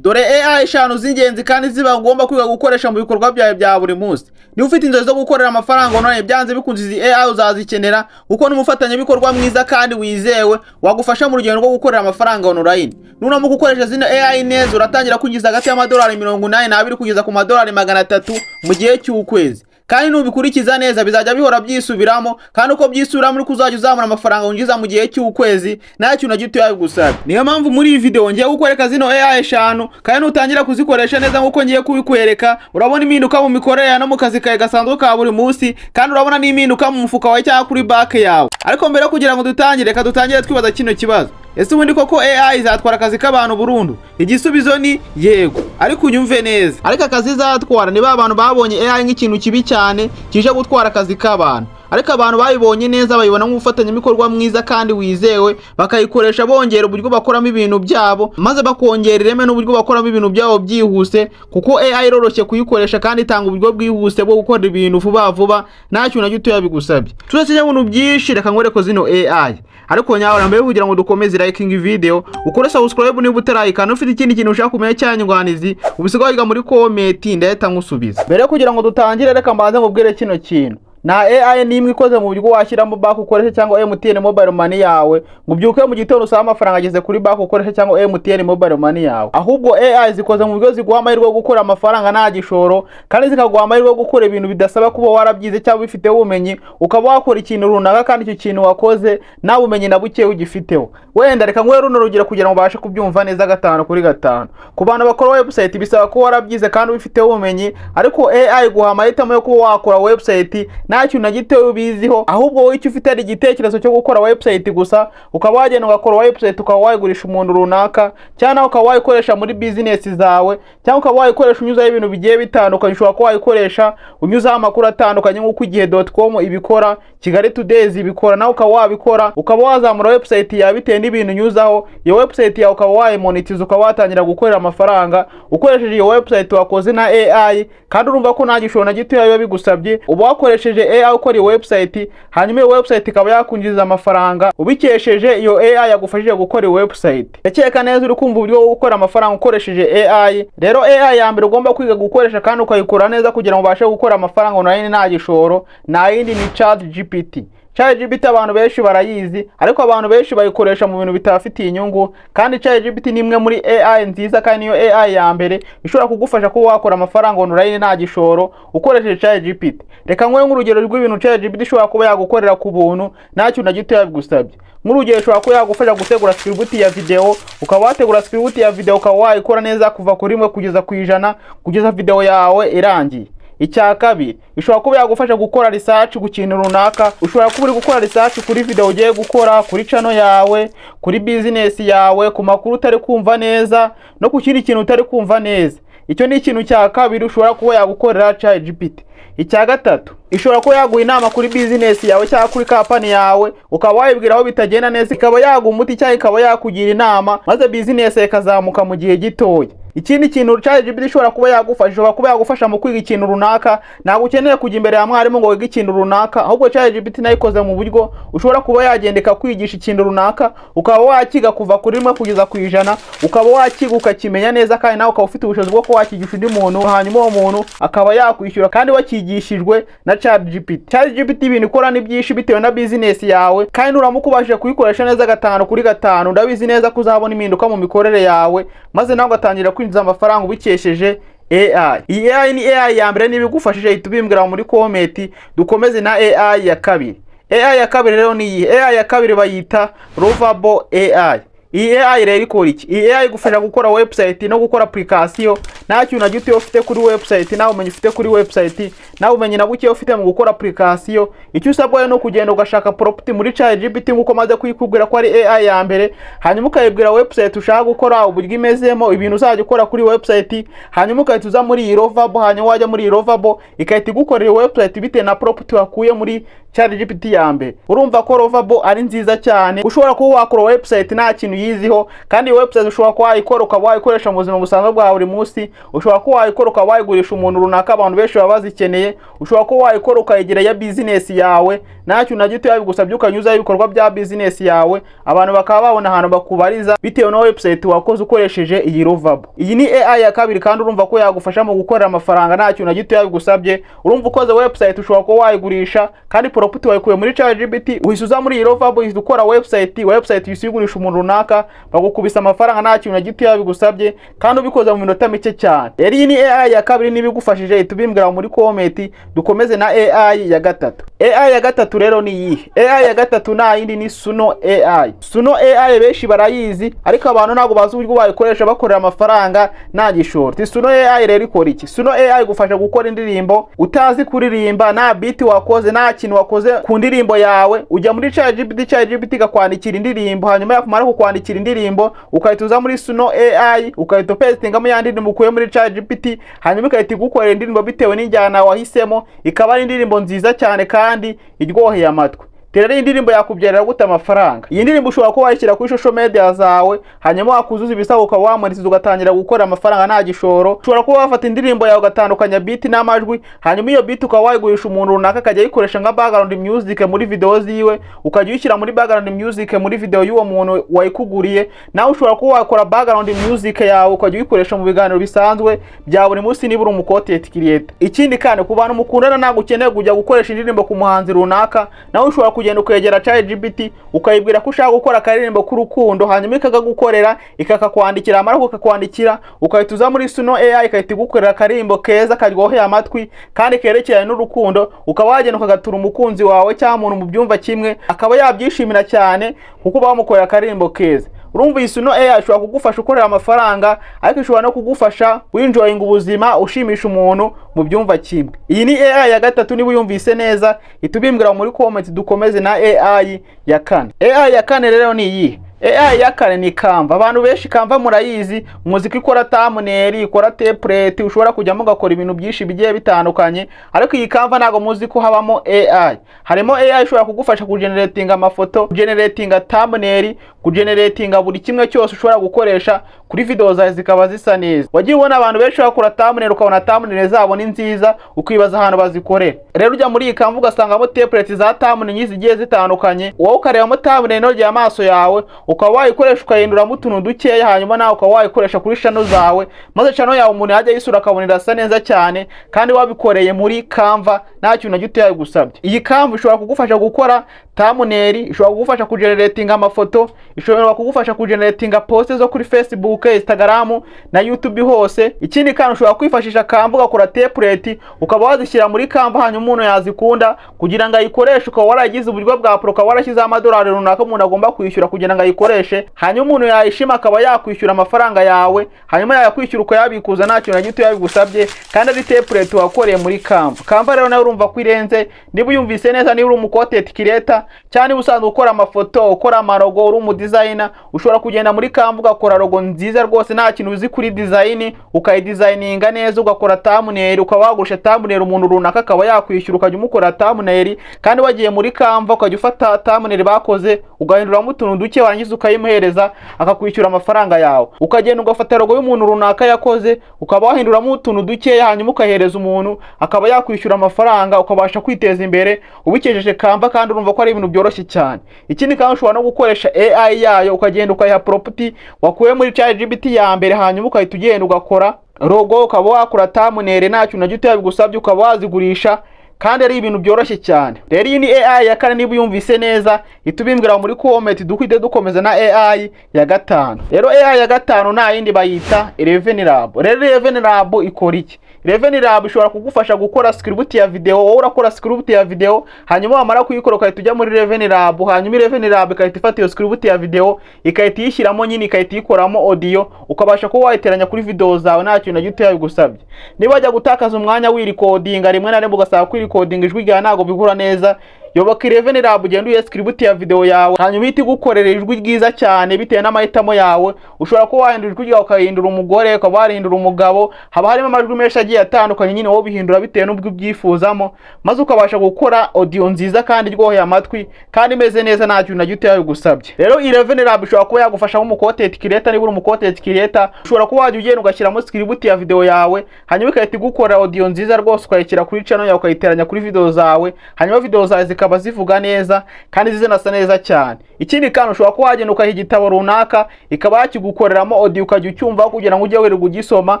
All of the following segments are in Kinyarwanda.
Dore AI eshanu z'ingenzi kandi ziba ngomba kwiga gukoresha mu bikorwa byawe bya buri munsi. Niba ufite inzozi zo gukorera amafaranga online, byanze bikunze izi AI uzazikenera, kuko ni umufatanyabikorwa mwiza kandi wizewe wagufasha mu rugendo rwo gukorera amafaranga online. Nuramuka ukoresha zino AI neza, uratangira kwinjiza hagati y'amadolari 82 kugeza ku madolari 300 mu gihe cy'ukwezi. Kandi nubikurikiza neza, bizajya bihora byisubiramo, kandi uko byisubiramo uri kuzajya uzamura amafaranga winjiza mu gihe cy'ukwezi, nta kintu na gito yabigusabye. Niyo mpamvu muri iyi video ngiye kukwereka zino AI eshanu, kandi nutangira kuzikoresha neza nk'uko ngiye kubikwereka, urabona impinduka mu mikorere no mu kazi kawe gasanzwe ka buri munsi, kandi urabona n'impinduka mu mufuka wawe cyangwa kuri banki yawe. Ariko mbere yo kugira ngo dutangire, reka dutangire twibaza kino kibazo: ese ubundi koko AI izatwara akazi k'abantu burundu? Igisubizo ni yego, ariko unyumve neza. Ariko akazi izatwara ni ba bantu babonye AI nk'ikintu kibi cyane kije gutwara akazi k'abantu. Ariko abantu babibonye neza, bayibona nk'umufatanyabikorwa mwiza kandi wizewe, bakayikoresha bongera uburyo bakoramo ibintu byabo, maze bakongera ireme n'uburyo bakoramo ibintu byabo byihuse, kuko AI iroroshye kuyikoresha kandi itanga uburyo bwihuse bwo gukora ibintu vuba vuba, nta kintu na gito yabigusabye. Tudakeneye ibintu byinshi, reka nkwereke zino AI. Ariko nyabura mbere kugira ngo dukomeze, liking video, ukore subscribe niba utarayikanda. Ufite ikindi kintu ushaka kumenya cyanyunganizi, ubisiga muri comment, ndahita nkusubiza. Mbere yo kugira ngo dutangire, reka mbanze nkubwire kino kintu: nta AI n'imwe ikoze mu buryo washyiramo banki ukoresha cyangwa MTN Mobile Money yawe ngo ubyuke mu gitondo usaba amafaranga ageze kuri banki ukoresha cyangwa MTN Mobile Money yawe. Ahubwo AI zikoze mu buryo ziguha amahirwe yo gukora amafaranga nta gishoro, kandi zikaguha amahirwe yo gukora ibintu bidasaba kuba warabyize cyangwa ubifiteho ubumenyi, ukaba wakora ikintu runaka kandi icyo kintu wakoze nta bumenyi na buke ugifiteho. Wenda reka nguhe runo rugero kugira ngo ubashe kubyumva neza gatanu kuri gatanu. Ku bantu bakora website, bisaba kuba warabyize kandi ubifiteho ubumenyi, ariko AI guha amahitamo yo kuba wakora website nta kintu na gito ubiziho, ahubwo wowe icyo ufite ari igitekerezo cyo gukora website gusa, ukaba wagenda ugakora website, ukaba wayigurisha umuntu runaka, cyangwa ukaba wayikoresha muri business zawe, cyangwa ukaba wayikoresha unyuzaho ibintu bigiye bitandukanye. Ushobora kuba wayikoresha unyuzaho amakuru atandukanye nk'uko igihe.com ibikora, Kigali Today ibikora, nawe ukaba wabikora, ukaba wazamura website yawe bitewe n'ibintu unyuzaho. Iyo website yawe ukaba wayimonetiza, ukaba watangira gukorera amafaranga ukoresheje iyo website wakoze na AI. Kandi urumva ko nta gishoro na gito biba bigusabye. Uba wakoresheje AI ukora iyo website, hanyuma iyo website ikaba yakwinjiriza amafaranga ubikesheje iyo AI yagufashije gukora iyo website. Ndakeka neza uri kumva uburyo bwo gukora amafaranga ukoresheje AI. Rero AI ya mbere ugomba kwiga gukoresha kandi ukayikora neza kugira ngo ubashe gukora amafaranga online nta gishoro, nta yindi, ni ChatGPT. ChatGPT abantu benshi barayizi, ariko abantu benshi bayikoresha mu bintu bitabafitiye inyungu. Kandi ChatGPT ni imwe muri AI nziza, kandi niyo AI ya mbere ishobora kugufasha kuba wakora amafaranga online nta gishoro ukoresheje ChatGPT. Reka nguhe nk'urugero rw'ibintu ChatGPT ishobora kuba yagukorera ku buntu nta kintu na gito yabigusabye. Nk'urugero, ishobora kuba yagufasha gutegura script ya video, ukaba wategura script ya video, ukaba wayikora neza kuva kuri 1 kugeza ku 100, kugeza video yawe irangiye. Icya kabiri, ishobora kuba yagufasha gukora research ku kintu runaka. Ushobora kuba uri gukora research kuri video ugiye gukora kuri channel yawe, kuri business yawe, ku makuru utari kumva neza no ku kindi kintu utari kumva neza. Icyo ni ikintu cya kabiri ushobora kuba yagukorera ChatGPT. Icya gatatu, ishobora kuba yaguha inama kuri business yawe cyangwa kuri company yawe, ukaba wayibwira aho bitagenda neza, ikaba yaguha umuti cyangwa ikaba yakugira inama, maze business ikazamuka mu gihe gitoya. Ikindi kintu ChatGPT ishobora kuba yagufasha, ishobora kuba yagufasha mu kwiga ikintu runaka. Ntabwo ukeneye kujya imbere ya mwarimu ngo wige ikintu runaka, ahubwo ChatGPT nayo ikoze mu buryo ushobora kuba yagenda ikakwigisha ikintu runaka, ukaba wakiga kuva kuri 1 kugeza ku 100, ukaba wakiga ukakimenya neza, kandi nawe ukaba ufite ubushobozi bwo kuba wakigisha undi muntu, hanyuma uwo muntu akaba yakwishyura kandi wakigishijwe na ChatGPT. ChatGPT ibintu ikora ni byinshi bitewe na business yawe, kandi nuramuka ubashije kuyikoresha neza gatanu kuri gatanu, ndabizi neza ko uzabona impinduka mu mikorere yawe, maze nawe ugatangira kwinjiza amafaranga ubikesheje AI. Iyi AI ni AI ya mbere. Niba igufashije, hita ubimbwira muri comment, dukomeze na AI ya kabiri. AI ya kabiri rero ni iyi. AI ya kabiri bayita Lovable AI. Iyi AI rero ikora iki? Iyi AI igufasha gukora website no gukora application nta kintu na gito ufite kuri website, nta bumenyi ufite kuri website, nta bumenyi na buke ufite mu gukora application. Icyo usabwa no kugenda ugashaka prompt muri ChatGPT, nk'uko maze kuyikubwira ko ari AI ya mbere, hanyuma ukayibwira website ushaka gukora, uburyo imezemo, ibintu uzajya ukora kuri website, hanyuma ugahita uza muri iyi Lovable. Hanyuma wajya muri iyi Lovable, igahita igukorera website bitewe na prompt wakuye muri ChatGPT ya mbere. Urumva ko Lovable ari nziza cyane. Ushobora kuba wakora website nta kintu yiziho, kandi iyi website ushobora kuba wayikora, ukaba wayikoresha mu buzima busanzwe bwa buri munsi. Ushobora kuba wayikora ukaba wayigurisha umuntu runaka, abantu benshi baba bazikeneye. Ushobora kuba wayikora ukayigira ya business yawe, nta kintu na gito yabigusabye, ukanyuzaho ibikorwa bya business yawe, abantu bakaba babona ahantu bakubariza bitewe na website wakoze ukoresheje iyi Lovable. Iyi ni AI ya kabiri, kandi urumva ko yagufasha mu gukorera amafaranga nta kintu na gito yabigusabye. Urumva, ukoze website ushobora kuba wayigurisha, kandi prompt wayikuye muri ChatGPT, uhise uza muri iyi Lovable, uhita ukora website. Website uhise uyigurisha umuntu runaka, bagukubisa amafaranga nta kintu na gito yabigusabye, kandi ubikoze mu minota mike cyane. Rero iyi ni AI ya kabiri. Niba igufashije, ihita ubimbwira muri comment, dukomeze na AI ya gatatu. AI ya gatatu rero ni iyihe? AI ya gatatu nta yindi, ni Suno AI. Suno AI benshi barayizi, ariko abantu ntabwo bazi uburyo bayikoresha bakorera amafaranga nta gishoro. Suno AI rero ikora iki? Suno AI igufasha gukora indirimbo utazi kuririmba, nta beat wakoze, nta kintu wakoze ku ndirimbo yawe. Ujya muri ChatGPT, ChatGPT ikakwandikira indirimbo. Hanyuma yakumara kukwandikira indirimbo, ukahita uza muri Suno AI, ukahita upastingamo ya ndirimbo ukuye muri ChatGPT, hanyuma igahita igukorera indirimbo bitewe n'injyana wahisemo, ikaba ari indirimbo nziza cyane kandi iryoheye amatwi. Rero iyi ndirimbo yakubyarira gute amafaranga? Iyi ndirimbo ushobora kuba wayishyira kuri social media zawe, hanyuma wakuzuza ibisabwa ukaba wamonetiza, ugatangira gukora amafaranga nta gishoro. Ushobora kuba wafata indirimbo yawe ugatandukanya beat n'amajwi, hanyuma iyo beat ukaba wayigurisha umuntu runaka, akajya ayikoresha nka background music muri video ziwe, ukajya uyishyira muri background music muri video y'uwo muntu wayikuguriye. Nawe ushobora kuba wakora background music yawe, ukajya uyikoresha mu biganiro bisanzwe bya buri munsi niba uri umu content creator. Ikindi kandi, ku bantu mukundana, ntabwo ukeneye kujya gukoresha indirimbo ku muhanzi runaka. Nawe ushobora kugenda ukegera ChatGPT, ukayibwira ko ushaka gukora akaririmbo k'urukundo, hanyuma ikakagukorera, ikakakwandikira. Yamara kukakwandikira, ukahita uza muri Suno AI, ikahita igukorera akaririmbo keza karyoheye amatwi kandi kerekeranye n'urukundo, ukaba wagenda ukagatura umukunzi wawe cyangwa umuntu mu byumva kimwe, akaba yabyishimira cyane kuko uba wamukorera akaririmbo keza. Urumva, iyi Suno AI ishobora kugufasha ukorera amafaranga, ariko ishobora no kugufasha winjoyinga ubuzima, ushimisha umuntu mu byumva kimwe. Iyi ni AI ya gatatu. Niba uyumvise neza, ihita ubimbwira muri comment, dukomeze na AI ya kane. AI ya kane rero ni iyihe? AI ya kane ni Canva. Abantu benshi Canva murayizi, muzi ko ikora thumbnail, ikora template, ushobora kujyamo ugakora ibintu byinshi bigiye bitandukanye. Ariko iyi Canva ntabwo muzi ko habamo AI. Harimo AI ishobora kugufasha kugeneratinga amafoto, kugeneratinga thumbnail, kugeneratinga buri kimwe cyose ushobora gukoresha kuri video zawe zikaba zisa neza. Wagiye ubona abantu benshi bakora thumbnail, ukabona thumbnail zabo ni nziza, ukibaza ahantu bazikorera. Rero ujya muri iyi Canva ugasangamo template za thumbnail nyinshi zigiye zitandukanye, wowe ukarebamo thumbnail inogeye amaso yawe, ukaba wayikoresha ukahinduramo utuntu dukeya, hanyuma nawe ukaba wayikoresha kuri channel zawe, maze channel yawe umuntu yajya ayisura akabona irasa neza cyane, kandi wabikoreye muri Canva nta kintu na gito yabigusabye. Iyi Canva ishobora kugufasha gukora thumbnail, ishobora kugufasha kugeneratinga amafoto, ishobora kugufasha kugeneratinga post zo kuri Facebook, Instagram na YouTube hose. Ikindi kandi, ushobora kwifashisha Canva ugakora template, ukaba wazishyira muri Canva, hanyuma umuntu yazikunda kugira ngo ayikoreshe, ukaba waragize uburyo bwa pro, ukaba warashyizeho amadolari runaka umuntu agomba kwishyura kugira ngo ayikoreshe, hanyuma umuntu yayishima akaba yakwishyura amafaranga yawe, hanyuma yayakwishyura ukayabikuza nta kintu na gito yabigusabye, kandi ari template wakoreye muri Canva. Canva rero nawe urumva ko irenze. Niba uyumvise neza, niba uri umu content creator cyangwa niba usanzwe ukora amafoto, ukora amalogo, uri umu designer, ushobora kugenda muri Canva ugakora logo nziza rwose nta kintu uzi kuri design, ukayidesigninga neza, ugakora thumbnail, ukaba wagurisha thumbnail umuntu runaka akaba yakwishyura, ukajya umukora thumbnail kandi wagiye muri Canva, ukajya ufata thumbnail bakoze ugahinduramo utuntu duke, warangiza ukayimuhereza akakwishyura amafaranga yawe. Ukagenda ugafata logo y'umuntu runaka yakoze, ukaba wahinduramo utuntu dukeya, hanyuma ukayihereza umuntu akaba yakwishyura amafaranga, ukabasha kwiteza imbere ubikesheje Canva, kandi urumva ko ari ibintu byoroshye cyane. Ikindi kandi, ushobora no gukoresha AI yayo, ukagenda ukayiha prompt wakuye muri ChatGPT ya mbere, hanyuma ukahita ugenda ugakora logo, ukaba wakora thumbnail nta kintu na gito yabigusabye, ukaba wazigurisha kandi ari ibintu byoroshye cyane. Rero iyi ni AI ya kane. Niba uyumvise neza, ihita ubimbwira muri comment, dukwite dukomeza na AI ya gatanu. Rero AI ya gatanu nta yindi, bayita Eleven Lab. Rero Eleven Lab ikora iki? Eleven Lab ishobora kugufasha gukora script ya video. Wowe urakora script ya video, hanyuma wamara kuyikora ukahita ujya muri Eleven Lab, hanyuma Eleven Lab ikahita ifata iyo script ya video, ikahita iyishyiramo nyine, ikahita iyikoramo audio, ukabasha kuba wayiteranya kuri video zawe nta kintu na gito yabigusabye. Niba wajya gutakaza umwanya wirecordinga, rimwe na rimwe ugasaba kwirecordinga ijwi ryawe ntabwo bihura neza, Yoboka Eleven Lab, ugenda uyihe script ya video yawe, hanyuma ihita igukorera ijwi ryiza cyane bitewe n'amahitamo yawe. Ushobora kuba wahindura ijwi ryawe, ukahindura umugore, ukaba wahindura umugabo. Haba harimo amajwi menshi agiye atandukanye nyine, wowe ubihindura bitewe n'ubwo ubyifuzamo, maze ukabasha gukora audio nziza kandi iryoheye amatwi kandi imeze neza, nta kintu na gito yabigusabye. Rero Eleven Lab ishobora kuba yagufasha nk'umu content creator. Niba uri umu content creator, ushobora kuba wajya ugenda ugashyiramo script ya video yawe, hanyuma igahita igukora audio nziza rwose, ukayishyira kuri channel yawe, ukayiteranya kuri video zawe, hanyuma video zawe zikaba zivuga neza kandi zinasa neza cyane. Ikindi kandi, ushobora kuba wagenda ukaha igitabo runaka, ikaba yakigukoreramo audio, ukajya ucyumva kugira ngo ujye wirirwa ugisoma,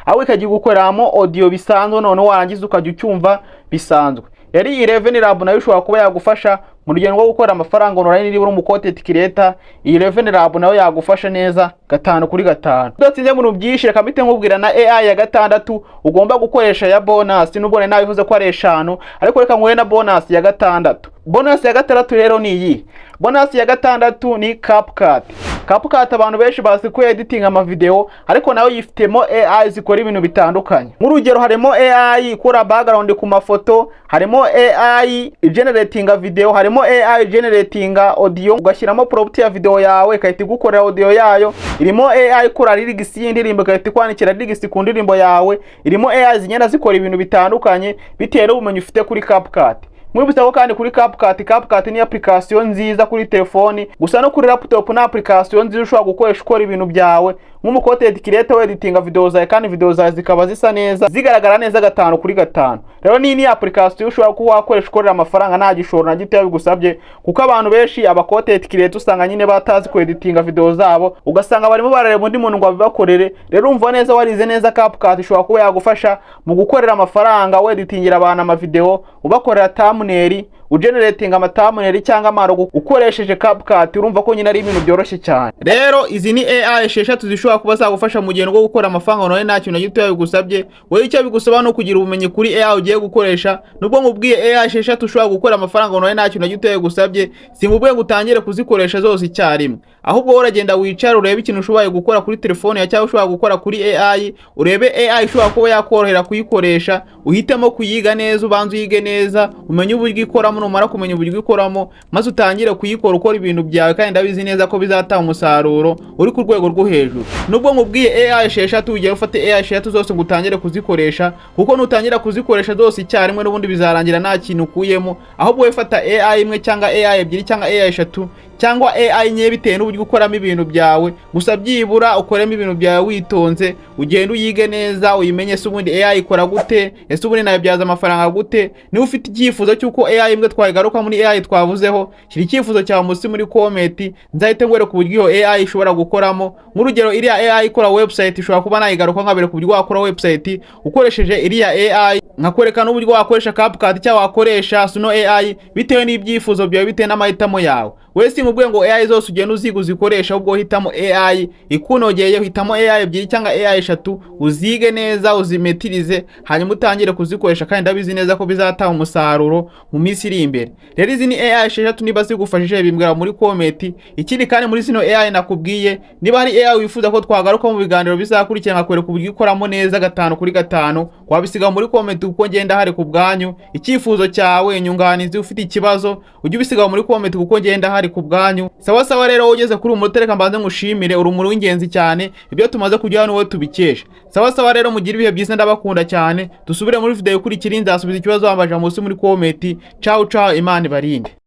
ahubwo ikajya igukoreramo audio bisanzwe, noneho warangiza ukajya ucyumva bisanzwe. Rero iyi Eleven Lab nayo ishobora kuba yagufasha mu rugendo rwo gukora amafaranga online. Niba uri umu content creator, iyi Eleven Lab nayo yagufasha neza 5 kuri 5. Udatsinze mu bintu byinshi, reka mpite nkubwira na AI ya gatandatu ugomba gukoresha ya bonus. Nubwo nari nabivuze ko ari eshanu, ariko reka nguhe na bonus ya gatandatu. Bonus ya gatandatu rero ni iyi. Bonus ya gatandatu ni CapCut. CapCut abantu benshi bazi ko editing amavideo, ariko nayo yifitemo AI zikora ibintu bitandukanye. Nk'urugero, harimo AI ikora background ku mafoto, harimo AI generating video, harimo AI generating audio, ugashyiramo prompt ya video yawe ikahita igukorera audio yayo. Irimo AI ikora lyrics y'indirimbo, ikahita ikwandikira lyrics ku ndirimbo yawe. Irimo AI zigenda zikora ibintu bitandukanye bitewe n'ubumenyi ufite kuri CapCut. Mwibutsa ko kandi kuri CapCut, CapCut ni application nziza kuri telefoni gusa, no kuri laptop ni application nziza ushobora gukoresha ukora ibintu byawe nk'umu content creator, editinga video zawe kandi video zawe zikaba zisa neza, zigaragara neza 5 kuri 5. Rero ni application ushobora kuba wakoresha ukorera amafaranga nta gishoro na gito bigusabye, kuko abantu benshi, aba content creator, usanga nyine batazi ku editinga video zabo, ugasanga barimo barareba undi muntu ngo abibakorere. Rero umva neza, warize neza CapCut, ishobora kuba yagufasha mu gukorera amafaranga, weditingira abantu amavideo, ubakorera thumbnail, ugeneratinga amathumbnail cyangwa amalogo ukoresheje CapCut. Urumva ko nyine ari ibintu byoroshye cyane. Rero izi ni AI esheshatu zishobora kuba zagufasha mu gihe rwo gukora amafaranga nawe nta kintu na gito bigusabye. Wowe icyo bigusaba ni ukugira ubumenyi kuri AI ugiye gukoresha. Nubwo nkubwiye AI esheshatu ushobora gukora amafaranga nawe nta kintu na gito bigusabye, sinkubwiye ngo utangire kuzikoresha zose icyarimwe. Ahubwo wowe uragenda wicare, urebe ikintu ushoboye gukora kuri telefone yawe cyangwa ushobora gukora kuri AI, urebe AI ishobora kuba yakorohera kuyikoresha, uhitemo kuyiga neza, ubanze uyige neza, umenye uburyo ikoramo. Numara kumenya uburyo ikoramo, maze utangire kuyikora, ukora ibintu byawe, kandi ndabizi neza ko bizatanga umusaruro uri ku rwego rwo hejuru. Nubwo nkubwiye AI esheshatu, ugiye ufate AI esheshatu zose ngo utangire kuzikoresha, kuko nutangira kuzikoresha zose icyarimwe n'ubundi bizarangira nta kintu ukuyemo. Ahubwo wowe fata AI imwe cyangwa AI ebyiri cyangwa AI eshatu cyangwa AI nke, bitewe n'uburyo ukoramo ibintu byawe. Gusa byibura ukoremo ibintu byawe witonze, ugende uyige neza, uyimenye. Ese ubundi AI ikora gute? Ese ubundi nayibyaza amafaranga gute? Niba ufite icyifuzo cy'uko AI imwe twayigaruka muri AI twavuzeho, shyira icyifuzo cyawe munsi muri comment, nzahite ngwereka uburyo iyo AI ishobora gukoramo. Nk'urugero, iriya AI ikora website, ishobora kuba nayigaruka nkabereka uburyo wakora website ukoresheje iriya AI, nkakwereka n'uburyo wakoresha CapCut cyangwa wakoresha Suno AI, bitewe n'ibyifuzo byawe, bitewe n'amahitamo yawe. Wese sinkubwiye ngo AI zose ugenda uziga uzikoresha, ahubwo hitamo AI ikunogeye. Hitamo AI ebyiri cyangwa AI eshatu, uzige neza, uzimetirize, hanyuma utangire kuzikoresha, kandi ndabizi neza ko bizatanga umusaruro mu minsi iri imbere. Rero izi ni AI esheshatu. Niba zigufashije, bimbwira muri comment. Ikindi kandi, muri zino AI nakubwiye, niba hari AI wifuza ko twagaruka mu biganiro bizakurikira nkakwereka uburyo ikoramo neza 5 kuri 5, wabisiga muri comment, kuko ngenda hari ku bwanyu. Icyifuzo cyawe, inyunganizi, ufite ikibazo, ujye ubisiga muri comment, kuko ngenda hari ku bwanyu. Sawa sawa. Rero ugeze kuri uyu munota, reka mbanze ngushimire, urumuri w'ingenzi cyane. Ibyo tumaze kujyaho ni wowe tubikesha. Sawa sawa rero, mugire ibihe byiza, ndabakunda cyane. Dusubire muri video ikurikira, nzasubiza ikibazo wambaje munsi muri comment. Ciao ciao, Imana ibarinde.